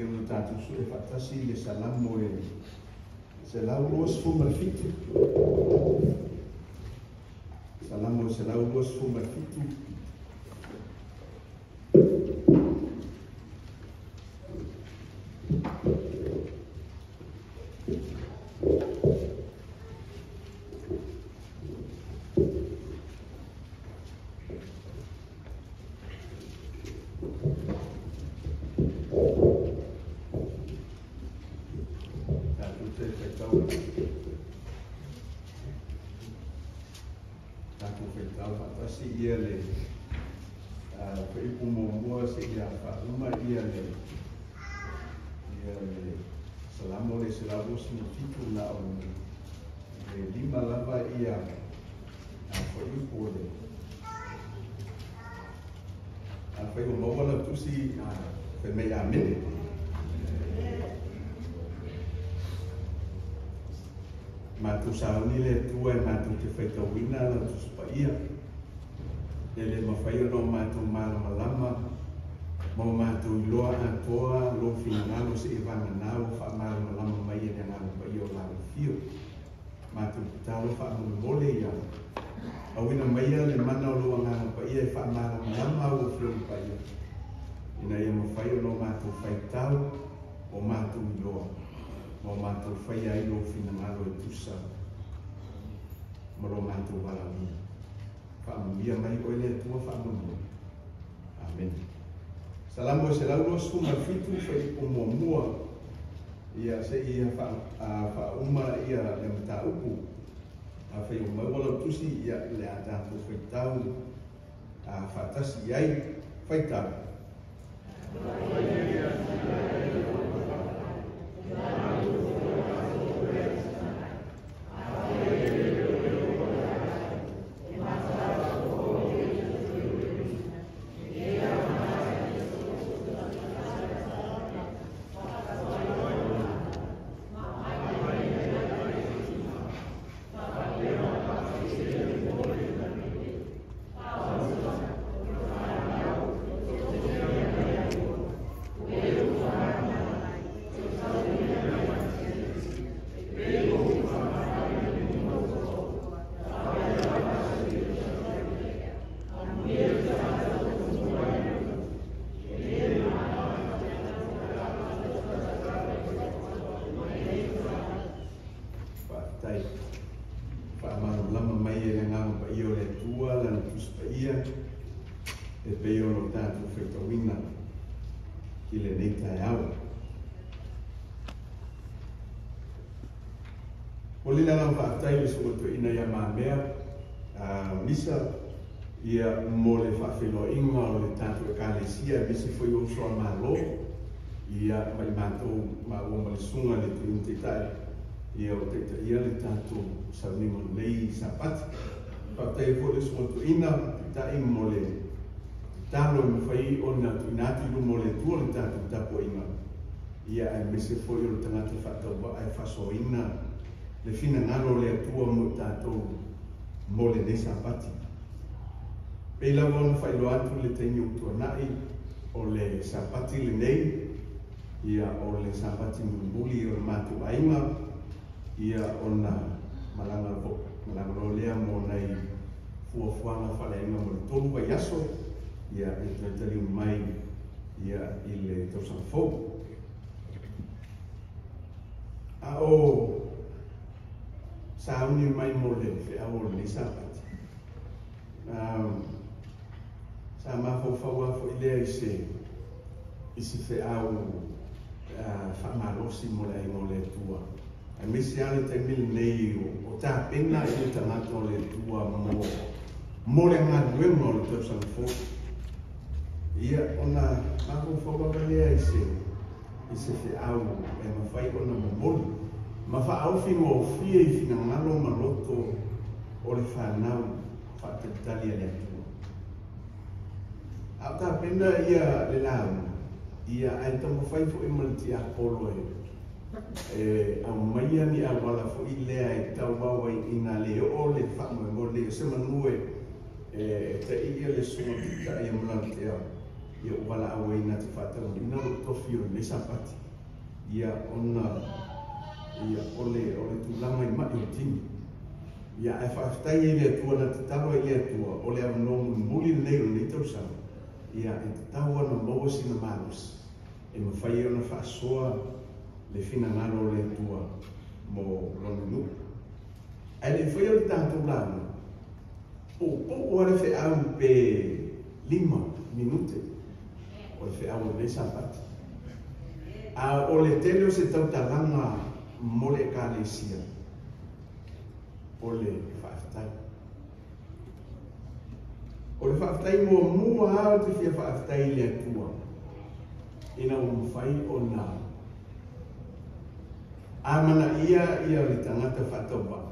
mafai ona tatou sue faatasi le Salamo e 127. Salamo 127. Tatou faitau faatasi ia le fuaiupu muamua seia faauma ia le Salamo le 127 na o le 5 lava ia fuaiupu o le afai ua maua lau tusi fai mai amene. Matou sauni le Atua e matou te faitauina lau Tusi Paia. E le mafai ona o matou malamalama ma o matou iloa atoa lou finagalo seia vagana ua faamalamalama mai e le Agaga Paia o lau afio. Matou tatalo faamolemole ia auina maia le mana o lou Agaga Paia e faamalamalama au Afioga Paia, ina ia mafai ona o matou faitau o matou iloa ma o matou faia ai lou finagalo e tusa ma lo matou valaauina. Faamanuia mai oe le Atua faamolemole. Amene. Salamo 127 fuaiupu muamua ia seia faauma ia le mataupu. Afai ua maua lau tusi ia le a tatou faitau faatasi i ai. Faitau. Faafetai. Faamalamalama mai e le Agaga Paia o le Atua lana Tusi Paia e pei ona o tatou faitauina i lenei taeao. Momoli le agaga faafetai i le Susuga Toeaina ia Mamea Misa ia mo le faafeiloaiga o le tatou Ekalesia aemaise foi o uso a Malo ia ma i matou maua ma le Susuga i le Toeaina Taitai ia o taitaia le tatou sauniga o lenei Sapati. Faafetai ai foi le Susuga Toeaina Taitai mo le tatalo e mafai ona tuuina atu i luma o le Atua le tatou tapuaiga ia aemaise foi o le tagata faatauvaa e faasoaina le finagalo o le Atua mo i tatou mo lenei Sapati. Pei lava ona faailoa atu le taimi ua tuanai o le Sapati lenei, ia o le Sapati mulimuli o le matou aiga, ia ona malaga loa lea mo nai fuafuaga faaleaiga mo le 3 vaiaso, ia e toe taliu mai ia i le tausaga fou. A o sauni mai mo le feau o lenei Sapati, sa mafaufau lava foi lea i se feau faamalosi mo le aiga o le Atua. Aemaise lava le taimi lenei o tapena i le tagata o le Atua mo le galuega o le tausaga fou. Ia ona mafaufau lava lea i se feau e mafai ona momoli ma faaofi gofie i finagalo ma loto o le fanau faatalitali a le Atua. A o tapena ia le lauga, ia ae taumafai foi ma le tiapolo e aumaia ni auala foi lea e tauau ai ina le oo le faamoemoe lea o se manu e taia le Susuga Taitai ia Malalatea. Ia ua valaau ai na te faataunuuina lou tofi o lenei Sapati, ia ona ia o le tulaga i mai o tino. Ia ae faafetai ai i le Atua na tatalo ai i le Atua o le avanoa mulimuli lenei o lenei tausaga, ia e tatau ona maua sina malosi e mafai ai ona faasoa le finagalo o le Atua mo lona nuu. Ae le i faia le tatou lauga, puupuu lava le feau pe 5 minute o le feau o lenei Sapati. A o le tele o se tautalaga mo le Ekalesia, o le faafetai. O le faafetai muamua lava ou te fia faafetai i le Atua ina ua mafai ona amanaia ia le tagata faatauvaa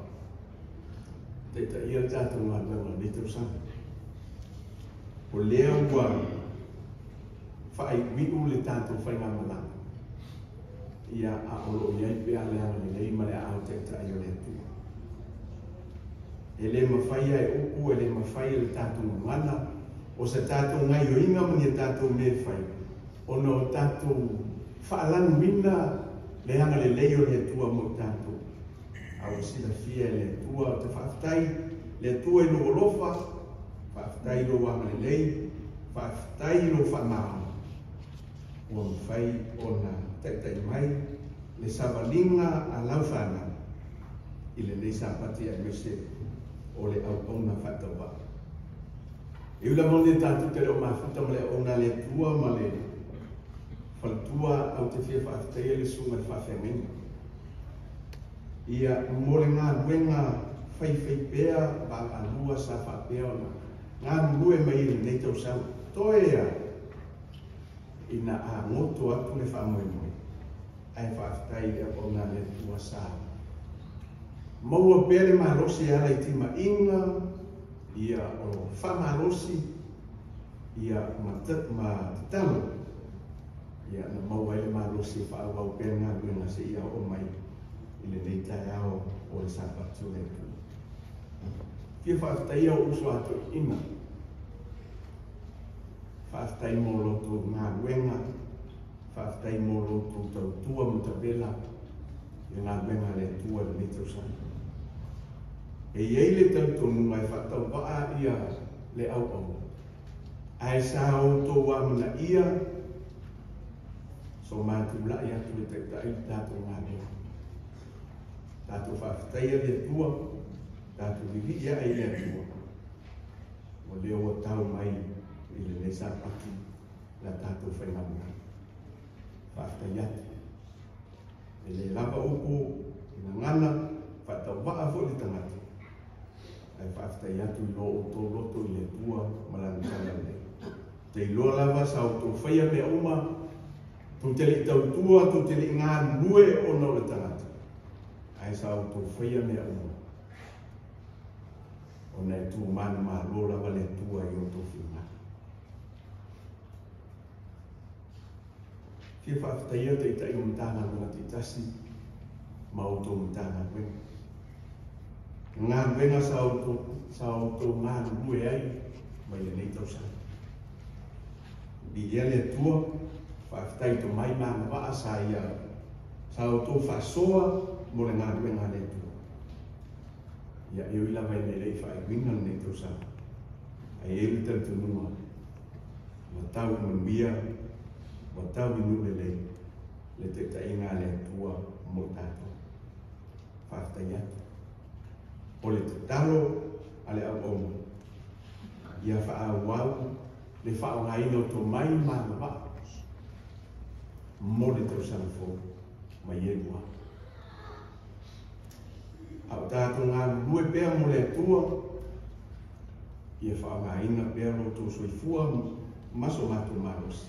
taitaia le tatou galuega o lenei tausaga. O lea ua faaiuiu le tatou faigamalaga, ia a o loo i ai pea le agalelei ma le aao taitai o le Atua. E le mafai e upu, e le mafai e le tatou gagana, o se tatou gaioiga ma ni tatou mea e fai, ona o tatou faalanuina le agalelei o le Atua mo tatou. A ua silafia e le Atua, ou te faafetai le Atua i lou alofa, faafetai i lou agalelei, faafetai i lou faamaoni, ua mafai ona taitai mai le savaliga a lau fanau i lenei Sapati aemaise o le auauna faatauvaa. E ui lava ona tatou te le o mafuta ma le auauna a le Atua ma le faletua, ou te fia faafetaia le susuga i le faafeagaiga. Ia mo le galuega faifaipea vaavaalua sa faapea ona galulue mai i lenei tausaga. Toe a ina agoto atu le faamoemoe, ae faafetai i le auauna a le Atua sa maua pea le malosi e ala i timaiga, ia o faamalosi, ia ma tatalo, ia na maua ai le malosi e faaauau pea le galuega seia oo mai i lenei taeao o le Sapati o le Atua. Fia faafetaia o uso a toeaiina, faafetai mo lo outou galuega, faafetai mo lo outou tautua matavela i le galuega a le Atua i lenei tausaga. E i ai le talitonuga e faatauvaa ia le auauna, ae sa outou amanaia so matulai atu le taitai le tatou galuega. Tatou faafetaia le Atua, tatou vivii ae i le Atua, o lea ua tau mai i lenei Sapati la tatou faigamalaga. Faafetai atu. E le lava upu i gagana, faatauvaa foi le tagata, ae faafetai atu i lo outou loto i le Atua ma lana talalelei. Te iloa lava sa outou faia mea uma, tou te le i tautua, tou te le i galulue ona o le tagata, ae sa outou faia mea uma, ona e tumanumalo lava le Atua i outou finagalo. Fia faafetaia taitai o Matagaluega taitasi ma outou Matagaluega. Galuega sa outou galulue ai mai lenei tausaga. Viia le Atua, faafetai i tomai ma agavaa sa ia sa outou faasoa mo le galuega a le Atua. Ia e ui lava ina e le i faaiuina lenei tausaga, ae i ai le talitonuga ua tau i manuia, ua tau i nuu lelei le taitaiga a le Atua mo tatou. Faafetai atu. O le tatalo a le auauna, ia faaauau le faaaogaina o tomai ma agavaa mo le tausaga fou mai e lua. A o tatou galulue pea mo le Atua, ia faaaogaina pea lo outou soifua ma so matou malosi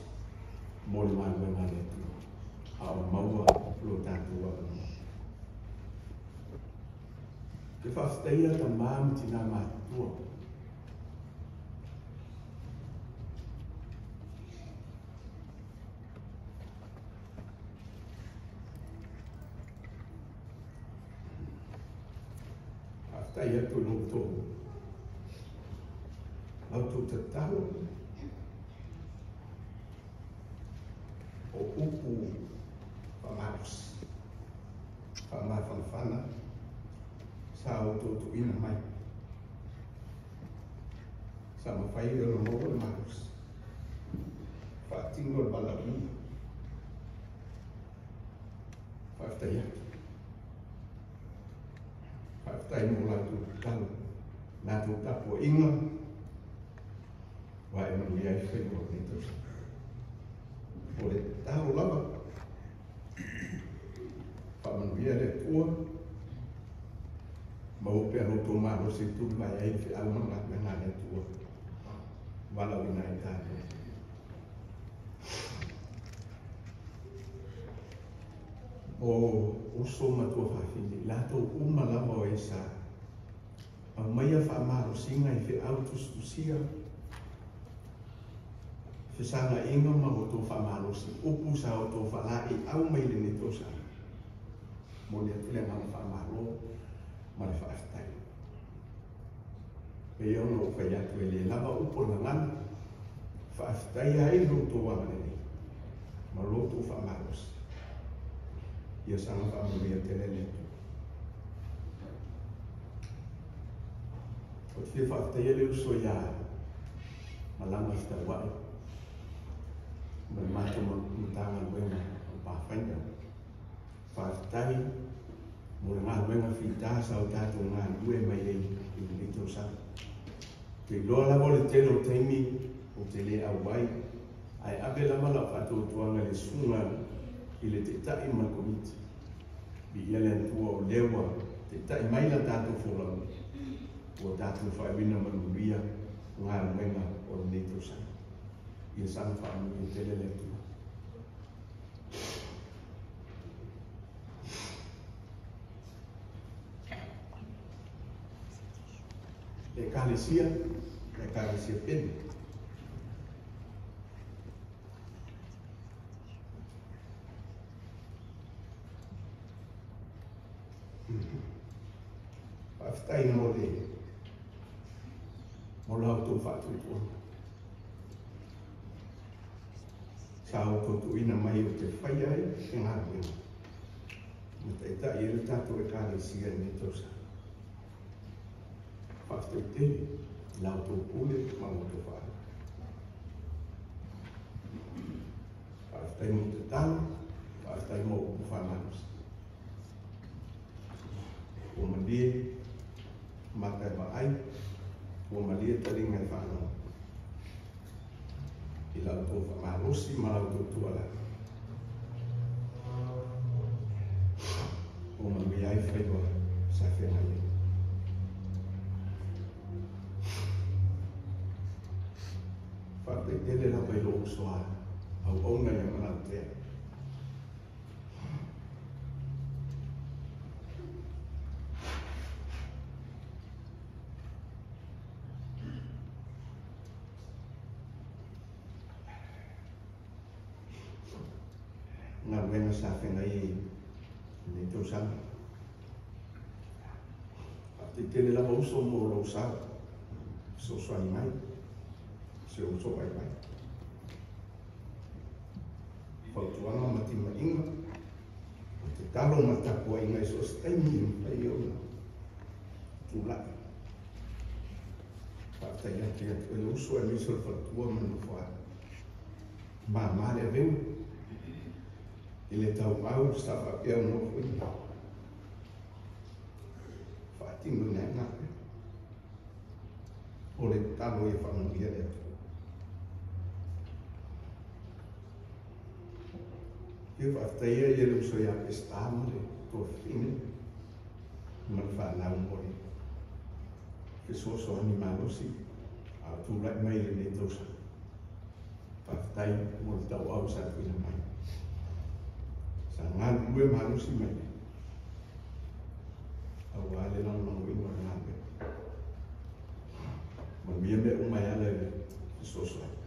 mo le galuega a le Atua, a o maua lo tatou avanoa. Te faafetaia tamā ma tinā matutua. Faafetai atu i lo outou tatalo. mafana sa outou tuuina mai. Sa mafai ona maua le malosi faatino le valaauina. Faafetai atu. Faafetai mo latou tatalo, latou tapuaiga, ua e manuia ai faiva o lenei tausaga. O le tatalo lava, faamanuia le Atua, maua pea lo outou malosi e tulivae ai le feau ma le galuega a le Atua, valaauina ai tatou. O uso ma tuafafine, i latou uma lava o e sa aumaia faamalosiga i feau tusitusia, fesagaiga ma outou faamalosi, upu sa outou faalaeiau mai lenei tausaga. Momoli atu le agaga faamalo ma le faafetai. Pei ona ou fai atu e le lava upu o le gagana, faafetaia ai lo outou agalelei ma lo outou faamalosi. Ia saga faamanuia tele le Atua. Ou te fia faafetaia le uso ia Malama Fetauai ma le matou Matagaluega o Pathfinder. Faafetai mo le galuega fita sa o tatou galulue mai ai i lenei tausaga. Ou te iloa lava o le tele o taimi ou te le auai, ae ave lava lau faatuatuaga i le susuga i le Taitai ma le Komiti. Viia le Atua o lea ua taitai mai la tatou folauga, ua tatou faaiuina manuia galuega o lenei tausaga. Ia saga faamanuia tele le Atua. Le Ekalesia, le Ekalesia pele. Faafetai mo le mo la outou faatuatuaga. Sa outou tuuina mai ou te faia ai le galuega ma taitai ai le tatou Ekalesia i lenei tausaga. Faafetai tele i la outou pule ma la outou faaaloalo. Faafetai mo tatalo, faafetai mo upu faamalosi. Ua malie mata e vaai, ua malie taliga e faalogo i la outou faamalosi ma la outou tuualalo. Ua manuia ai faiva sa feagai ai. Faafetai tele lava i lou uso a auauna ia Malautea. Galuega sa feagai ai i lenei tausaga. Faafetai tele lava uso mo lou sao, fesoasoani mai, si ou uso vaivai. Fautuaga ma timaiga, o tatalo ma tapuaiga i so o se taimi e mafai ona tulai. Faafetai atu ia te oe le uso aemaise o le faletua ma le nofoaga. Mama le avega i le tauau sa faapea ona ofoia. Faatinoina ai galuega. O le tatalo ia faamanuia le Atua. Ia faafetaia ia le uso ia Peseta ma le tuafafine ma le fanau mo le fesoasoani malosi a o tulai mai i lenei tausaga. Faafetai mo le tauau sa tuuina mai. Sa galulue malosi mai aua le lagolagoina o le galuega. Manuia mea uma e ala i le fesoasoani.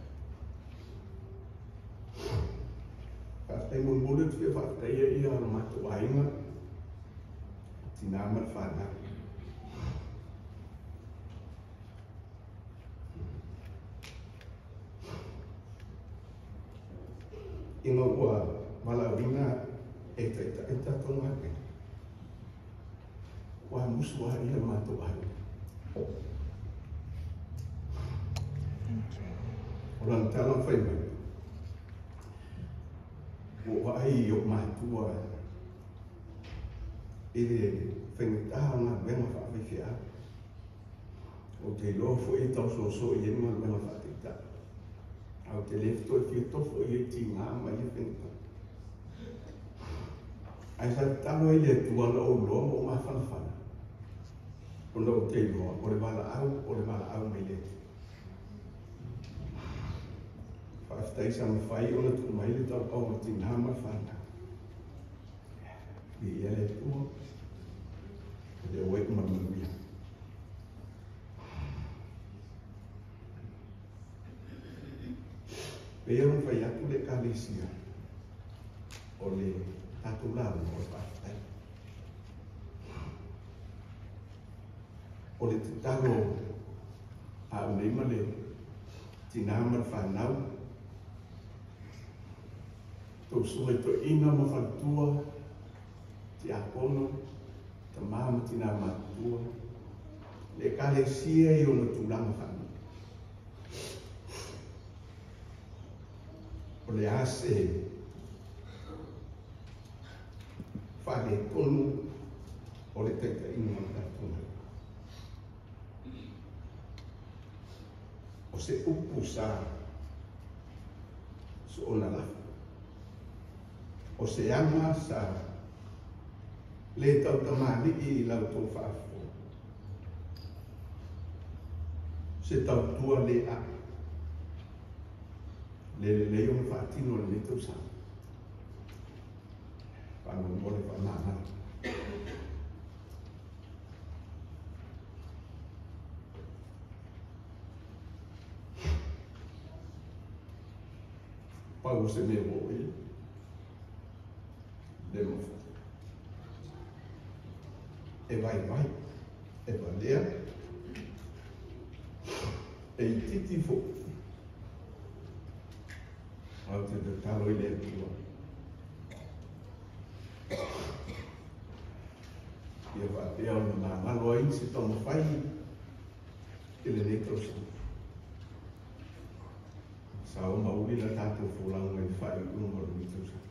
Faafetai mulimuli ou te fia faafetaia ia lo matou aiga, tinā ma le fanau. Ina ua valaauina e taitai le tatou galuega. Ua musu ai le matou aiga. O lana tala na fai mai, Ua ou vaai i ou matua i le faigata o galuega faafaifeau. Ou te iloa foi e tausoso i ai galuega faataitai. Ae ou te le toe fia tofo i ia tiga ma ia faigata. Ae sa tatalo ai i le Atua na ou iloa ma ou mafanafana, ona ou te iloa o le valaau o le valaau mai le Atua. Faafetai sa mafai ona tuu mai le tauau a tinā ma le fanau. Viia le Atua, o lea ua iu ma le manuia. Pei ona fai atu le Ekalesia, o le tatou lauga o le faafetai. O le tatalo a au nei ma le tinā ma le fanau, tou susuga i toeaiina ma faletua, tiakono, tama ma tinā matutua, le Ekalesia i ona tulaga faanuu. O le a se faaletonu o le taitaiga o le tatou galuega? O se upu sa soona lafo, o se aga sa le tautamalii i la outou faafofoga, se tautua le ae, le lelei ona faatino i lenei tausaga. Faamolemole faamagalo. Pau o se mea ua oo i ai, le mafai. E vaivai, e valea, e itiiti foi. Ae ou te tatalo i le Atua ia faapea ona magalo ai se taumafai i lenei tausaga. Sa o mauli la tatou folauga i le faaiuiuga o lenei tausaga.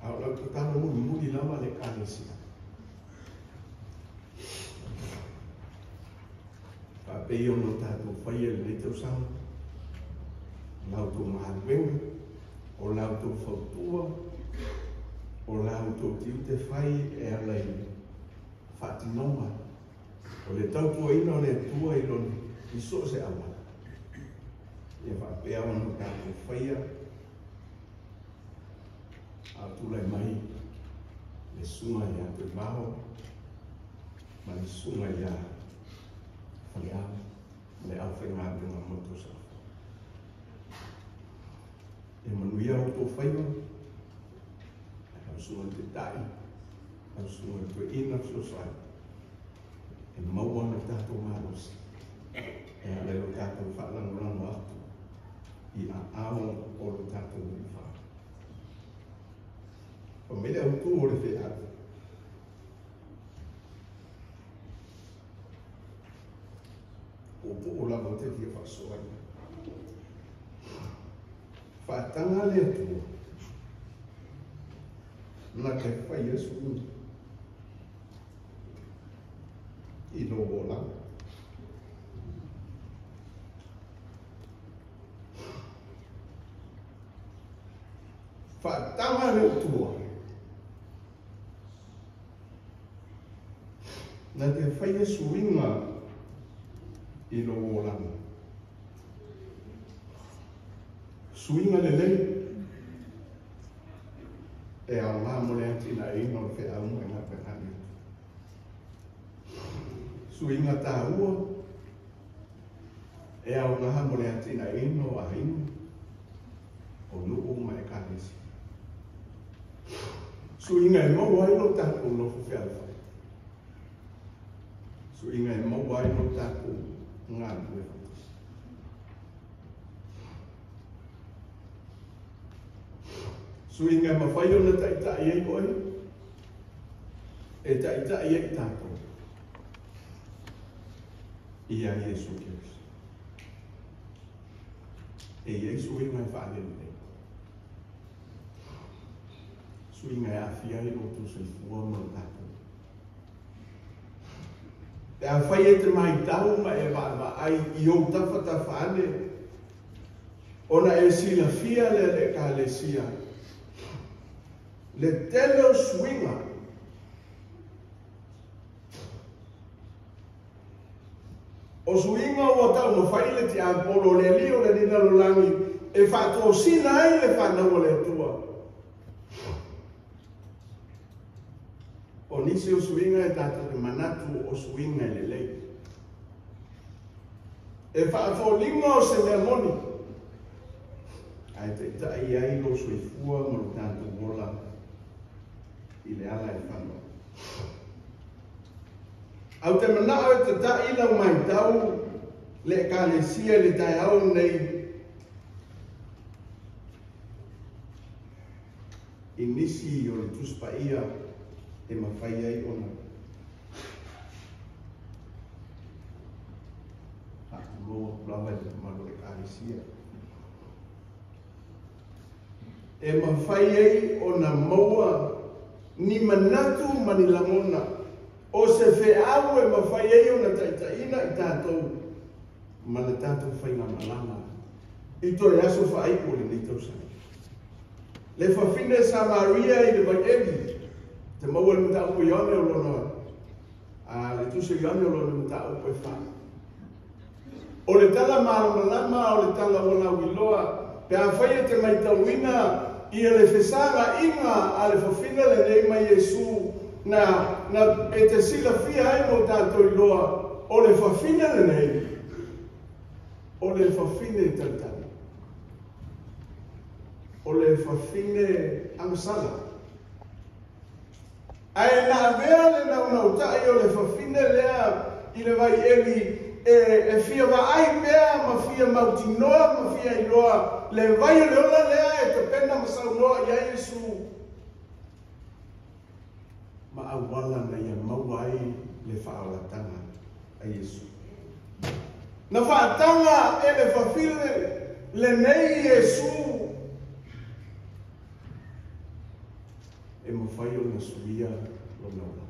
A o lau tatalo mulimuli lava le Ekalesia, faapei ona tatou faia i lenei tausaga, o la outou galuega, o la outou fautua, o la outou tiute fai e ala i faatinoga o le tautuaina o le Atua i lona i so o se auala, ia faapea ona tatou faia a o tulai mai le susuga ia Tuivao ma le susuga ia Faleao ma le aufaigaluega mo le tausaga fou. Ia manuia outou faiva, lau susuga i le Taitai, lau susuga i le Toeaina fesoasoani, e maua le tatou malosi e ala i lo tatou faalagolago atu i aao o lo tatou Alii. Fai mai le autu o le feau. Puupuu lava ou te fia faasoa i ai. Faataga le Atua na te faia suiga i lou olaga. Faataga le Atua na te faia suiga i lou olaga. Suiga lelei e aoga mo le atinaeina o le feau ma le galuega a le Atua. Suiga taua e aoga mo le atinaeina o aiga, o nuu ma ekalesia. Suiga e maua ai lo tatou nofo fealofani. Suiga e maua ai lo tatou galulue faatasi. Suiga e mafai ona taitai ai oe. E taʻitaʻi ai tatou ia Iesu Keriso. E i ai suiga e faalelelei, suiga e aafia ai lo outou soifua ma lo tatou. Pe afai e te maitau ma e vaavaai i ou tafatafa ane, ona e silafia lea le Ekalesia, le tele o suiga o suiga ua taumafai le tiapolo o le alii o le lalolagi e faatosina ai le fanau a le Atua. O nisi o suiga e tatou te manatu o suiga e lelei, e faafoliga o se mea moni, ae taʻitaʻi ai lo soifua ma lo tatou ola i le ala e fano. Au te manao e tataʻi lau maitau le Ekalesia i le taeao nei i nisi o le Tusi Paia e mafai ai ona faatulou atu lava i le mamalu o le Ekalesia, e mafai ai ona maua ni manatu ma ni lagona o se feau e mafai ai ona taʻitaʻina i tatou ma le tatou faigamalaga i toe aso faaiu o lenei tausaga. Le fafine Samaria i le vaieli, te maua le mataupu Ioane o lona, a le Tusi o Ioane o lona mataupu e 4. O le tala malamalama o le tala ua lauiloa, pe afai e te maitauina ia le fesagaʻiga a le fafine lenei ma Iesu, na e te silafia ai mo tatou iloa, o le fafine lenei, o le fafine tautala, o le fafine agasala. Ae na avea le naunautaʻi o le fafine lea i le vaieli e fia vaai pea ma fia mautinoa ma fia iloa le vai o le ola lea e tapena ma saunoa i ai Iesu ma auala na ia maua ai le faaolataga a Iesu. Na faataga e le fafine lenei Iesu e mafai ona suia lona ola.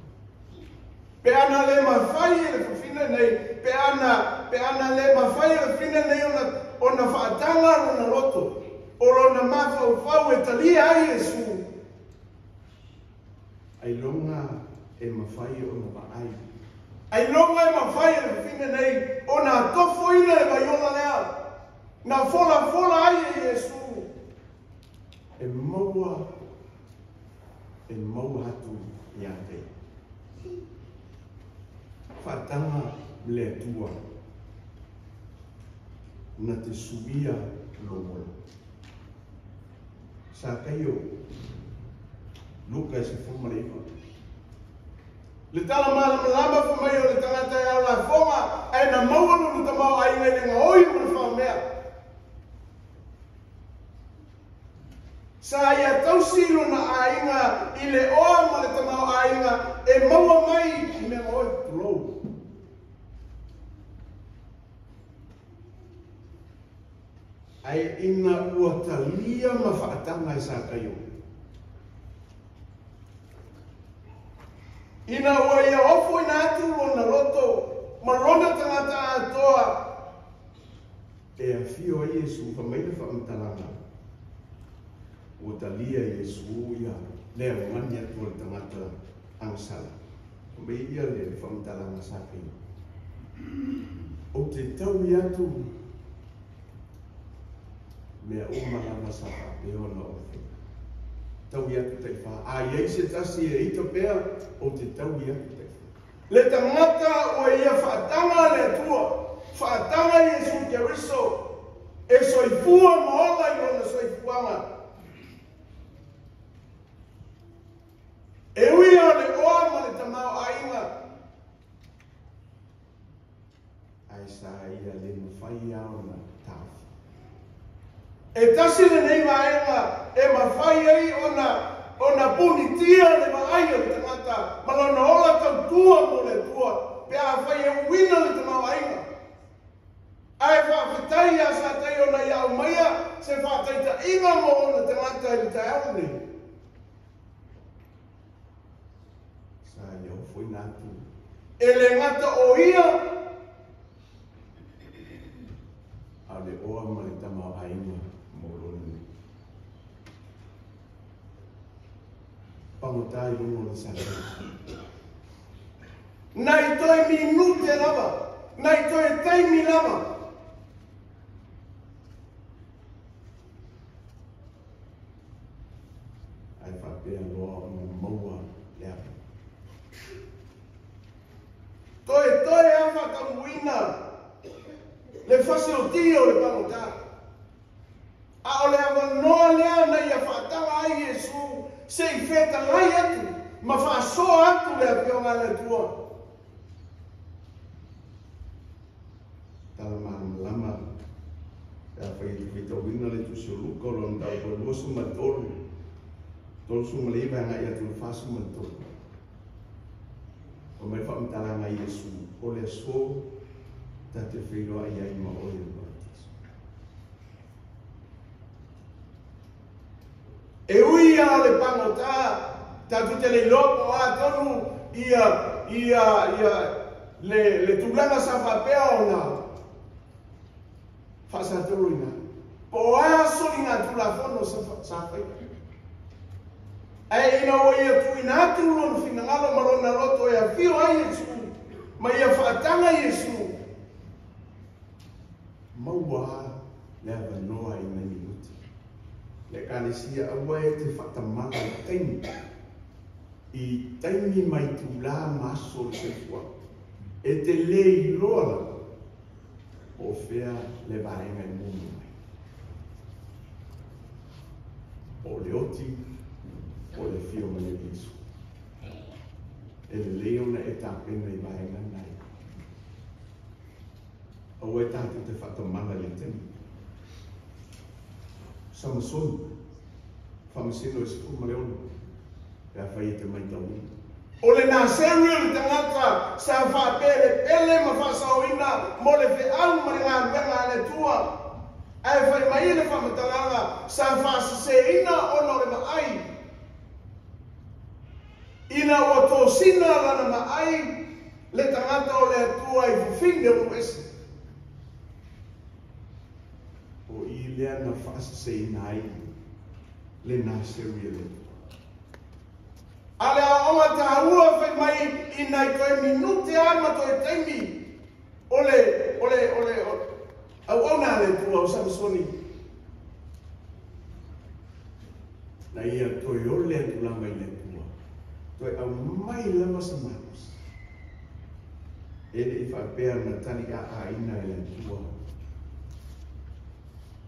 Pe ana le mafai e le fafine nei, pe ana le mafai e le fafine nei ona faataga lona loto, o lona mafaufau e talia ai Iesu, ailoga e mafai ona vaai, ailoga e mafai e le fafine nei ona tofoina le vaiola lea na folafola ai e Iesu, e maua atu ia te faataga le Atua na te suia lou ola. Sa kaio Luka e 19. Le tala malamalama fa mai o le tagata e ao lafoga, ae na maua lona tamaoaiga i le gaoi ma le faamea. Sa ia tausi lona aiga i le oa ma le tamaoaiga e maua mai i mea gaoi tulou. Ae ina ua talia ma faataga e Sakaio, ina ua ia ofoina atu lona loto ma lona tagata atoa, e afio ai Iesu fa mai le faamatalaga ua talia Iesu ia le augani atu o le tagata agasala. Mai ia le faamatalaga Sakaio, ou te taui atu mea uma lava sa faapea ona ou faia. Taui atu taifā. A iai se tasi e ita pea, ou te taui atu taifā. Le tagata ua ia faataga le Atua, faataga Iesu Keriso, e soifua ma ola i lona soifuaga. E ui o le oa ma le tamaoaiga, ae sa ia le mafai a ona taofi. E tasi lenei vaega e mafai ai ona ona punitia le vaai o le tagata ma lona ola tautua mo le Atua pe afai e uiina le tamaoaiga. Ae faafetai ia Satai ona ia aumaia se faataitaiga mo ona tagata i le taeao lenei. Sa ia ofoina atu e le gata o ia, a o le oa ma le tamaoaiga mo lona nei. Pagota i luga o le Satai. Nai toe minute lava, nai toe taimi lava. Ae faapea loa ona maua le ava. Toetoe lava faataunuuina le fasiotia o le pagota. A o le avanoa lea na ia faataga ai Iesu se i fetalai atu ma faasoa atu le Afioga a le Atua. Tala malamalama pe afai e te faitauina le Tusi o Luka o lona mataupu e 23, 39 agai atu i le 43. Fai mai le faamatalaga a Iesu, O le aso ta te feiloai ai ma oe i le Parataiso. E ui lava o le pagota, tatou te le iloa po o a tonu ia, ia, ia, le, le tulaga sa faapea ona faasatoloina ai. Po o a soligatulafono sa, sa faia. Ae ina ua ia tuuina atu lona finagalo ma lona loto e afio ai Iesu ma ia faataga Iesu, maua a le avanoa i nai minuti. Le Ekalesia, aua e te faatamala i taimi, i taimi ma itulā ma aso o le soifuaga. E te le iloa lava po o fea le vaega e mumu mai. Po o le oti, po o le afio mai o Iesu. E lelei ona e tapena i vaega na e. Aua e tatou te faatamala i le taimi. Samasoni, faamasino e 16, pe afai e te maitauina. O le Naseri o le tagata sa faapelepele ma faasaoina mo le feau ma le galuega a le Atua. Ae fai mai le faamatalaga sa faaseseina ona o le vaai. Ina ua tosina lana vaai le tagata o le Atua i fafine o Moese. O i lea na faaseseina ai le Naseri a le Atua. A le aoaoga taua fai mai i nai toe minute a ma toe taimi o le, o le, o le auauna a le Atua o Samasoni. Na ia toe ole atu lava i le Atua, toe aumai lava sa malosi. E le i faapea na tali aaina e le Atua.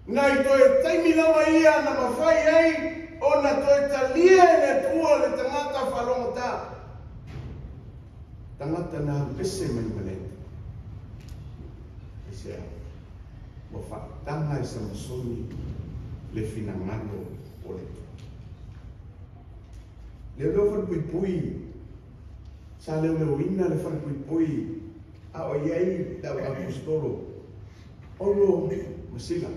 Nai toe taimi lava ia na mafai ai ona toe talia e le Atua le tagata faalogotā, tagata na alu ese mai ma le Atua. Aisea? Ua faataga e Samasoni le finagalo o le Atua. Leoleo falepuipui, sa leoleoina le falepuipui a o i ai le au aposetolo Paulo ma Sila.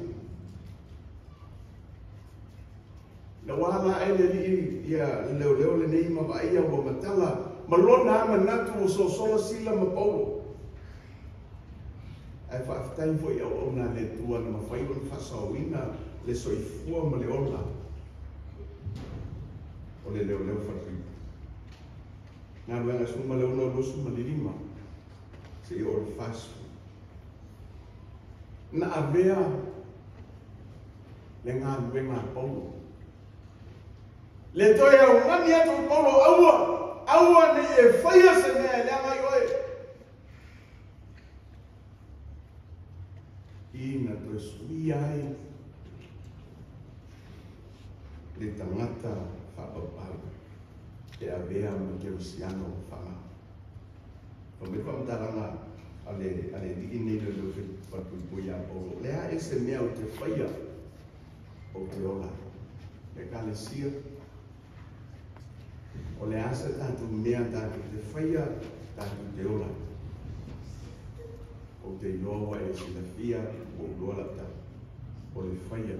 Ina ua ala ae le alii ia le leoleo lenei ma vaaia ua matala ma lona a manatu ua sosola Sila ma Paulo. Ae faafetai foi i auauna a le Atua na mafai ona faasaoina le soifua ma le ola o le leoleo falepuipui. Galuega 16 25 seia oo i le 40. Na avea le galuega a Paulo. Le toe augani atu o Paulo, Aua, aua ne i e faia se mea e leaga ai oe. Ina toe suia ai le tagata faapaupau e avea ma kerisiano faamama. Fai mai le faamatalaga a le alii nei leoleo falepuipui ia Paulo, O le a ea se mea ou te faia ou te ola ai? Le Ekalesia, O le a se tatou mea tatou te faia, tatou te ola. Ou te iloa ua e silafia, ua ou iloa lau tala. O le faia,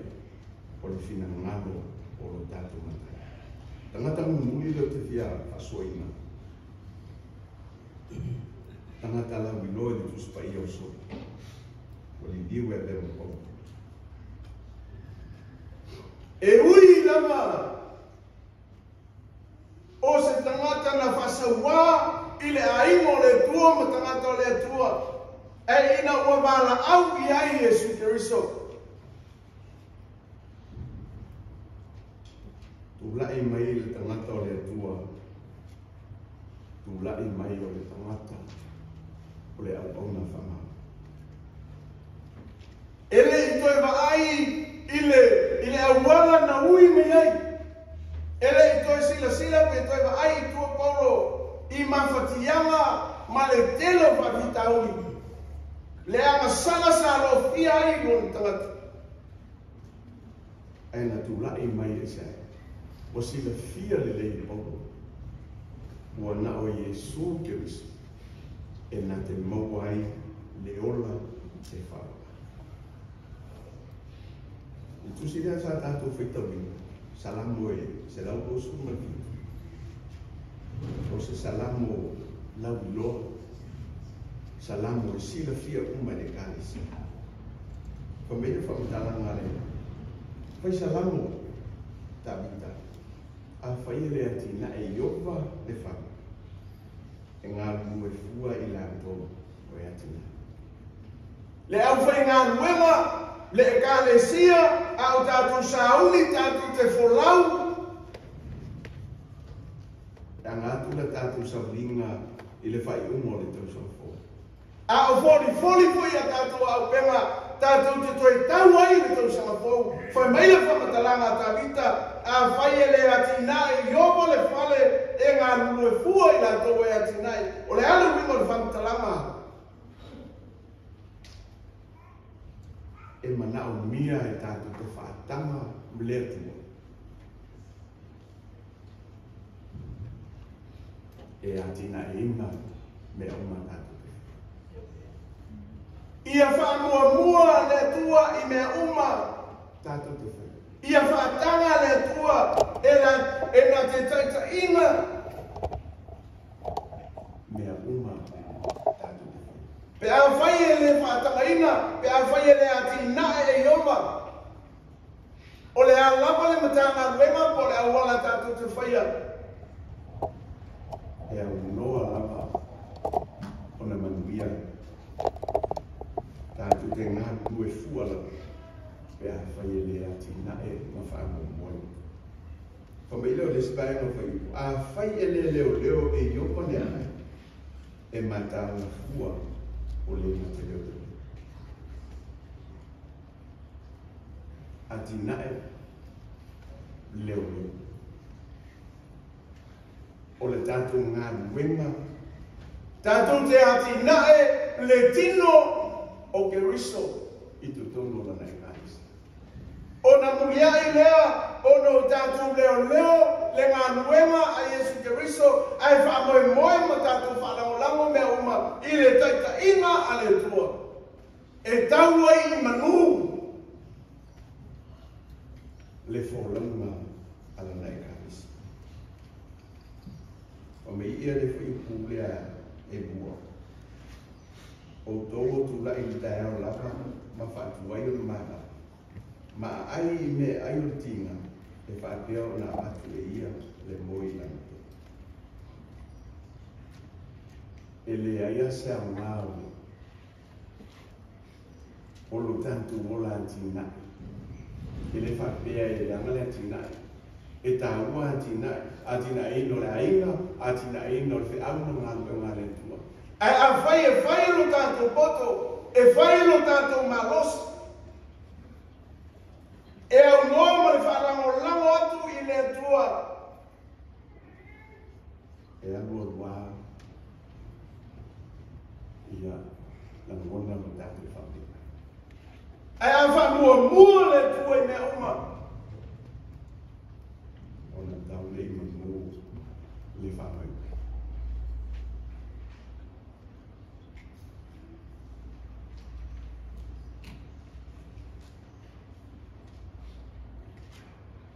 o le finagalo o lo tatou Matai. Tagata mulimuli lea ou te fia faasoaina. Tagata lauiloa i le Tusi Paia o Solo. Ua liliu e avea ma Paulo. E ui lava o se tagata na faasauā i le aiga o le Atua ma tagata o le Atua, ae ina ua valaau i ai Iesu Keriso, tulai mai le tagata o le Atua, tulai mai o le tagata o le auauna faamama. E le i toe vaai i le, i le auala na ui mai ai. E le i toe silasila pe toe vaai i tua Paulo i mafatiaga ma le tele o faafitauli. Le agasala sa lofia ai lona tagata. Ae na tulai mai e se ai? Ua silafia lelei e Paulo, ua na o Iesu Keriso e na te maua ai le ola e faaola. I tusi lea sa tatou faitauina, Salamo e 127, o se salamo lauiloa, salamo e silafia uma e le Ekalesia. Fai mai le faamatalaga a le Fai Salamo, Tavita, Afai e le atinae e Ieova le fale, e galulue fua i latou o e atinae. Le aufaigaluega, le Ekalesia, a o tatou sauni tatou te folau, e aga atu la tatou sauliga i le faaiuga o le tausaga fou. A o folifoli foi a tatou auupega tatou te toe tau ai i le tausaga fou. Fai mai le faamatalaga a Tavita, Afai e le atinae i Ioba le fale e galulue fua i latou e atinae. O le a le uiga o le faamatalaga? E manaomia e tatou te faataga le Atua. E atinaeina mea uma a tatou te faia. Ia faamuamua le Atua i mea uma tatou te faia. Ia faataga le Atua e la, e na te taitaiina mea uma tatou te faia. Pe afai e le faatagaina, pe afai e le atinae e Ieova, O le a lava le Matagaluega po o le auala tatou te faia? E aunoa lava ona manuia tatou te galulue fua lava pe afai e le atinae ma faamoemoe. Fai mai lea o le isi vaega o fuaiupu, afai e le leoleo e Iopa le agai, e mataala fua o le na te leoleo. Atinae leoleo. O le tatou galuega, tatou te atinae le tino o Keriso i totonu o lana Ekalesia. Ona muliai lea ona o tatou leoleo le galuega a Iesu Keriso ae faamoemoe ma tatou faalagolago mea uma i le taitaiga a le Atua. E tau ai i manu le folauga a lana Ekalesia. Fai mai ia le fuaiupu lea e lua, Outou o tulai i le taeao lava ma faatuai ona malama, ma aai i meaai o le tiga e faapea ona avatu e ia le moe i lana pea. E leai lava se aoga o le O lo tatou ola atinae. E le faapea e leaga le atinae. E taua atinae, atinaeina o le aiga, atinaeina o le feau ma le galuega a le Atua. Ae afai e fai lo tatou poto, e fai lo tatou malosi, e aunoa ma le faalagolago atu i le Atua, e alualuā ia lagona lo tatou faapena. Ae a faamuamua le Atua i mea uma, ona tau lea i manu Le faamoemoe.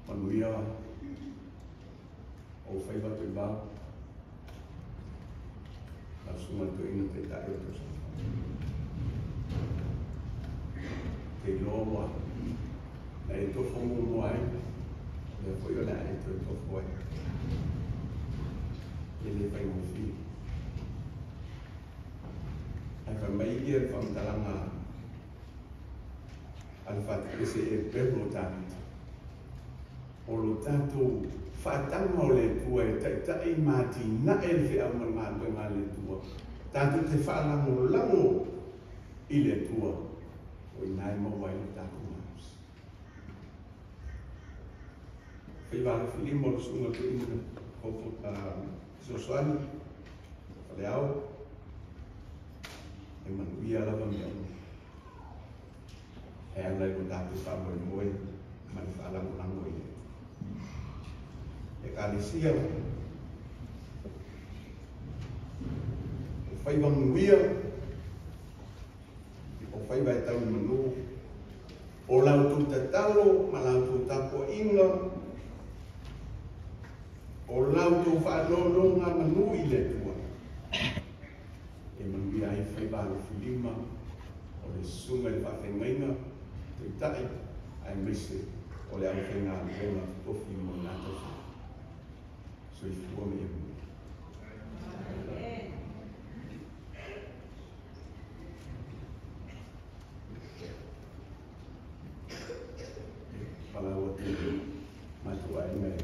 Manuia o faiva toivao, lau susuga i le toeaina taitai o le tausaga fou. Te iloa ua na e tofo muamua ai, o lea foi o le a e toe tofo ai. E le faigofie. Ae fai mai ia le faamatalaga a le fatupese Eperu o Tavita, o lo tatou faataga o le Atua e taitai ma atinae le feau ma le galuega a le Atua, tatou te faalagolago i le Atua, o i ina e maua ai lo tatou malosi. Faiva alofilima o le susuga toeaina fesoasoani faleao, e manuia lava mea uma e ala i lo tatou faamoemoe ma le faalagolago i le Atua. Ekalesia, o faiva manuia, o faiva e tau i manu, o la outou tatalo ma la outou tapuaiga, o la outou faanonogamanu i le Atua, e manuia ai faiva alofilima o le susuga i le faafeagaiga taitai aemaise o le aufaigaluega totofi mo lena tausaga. Soifua ma ia manuia. Palau atu i le matou aiga e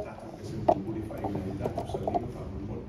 tatou ese mulimuli faaiuina ai tatou sauniga faamolemole.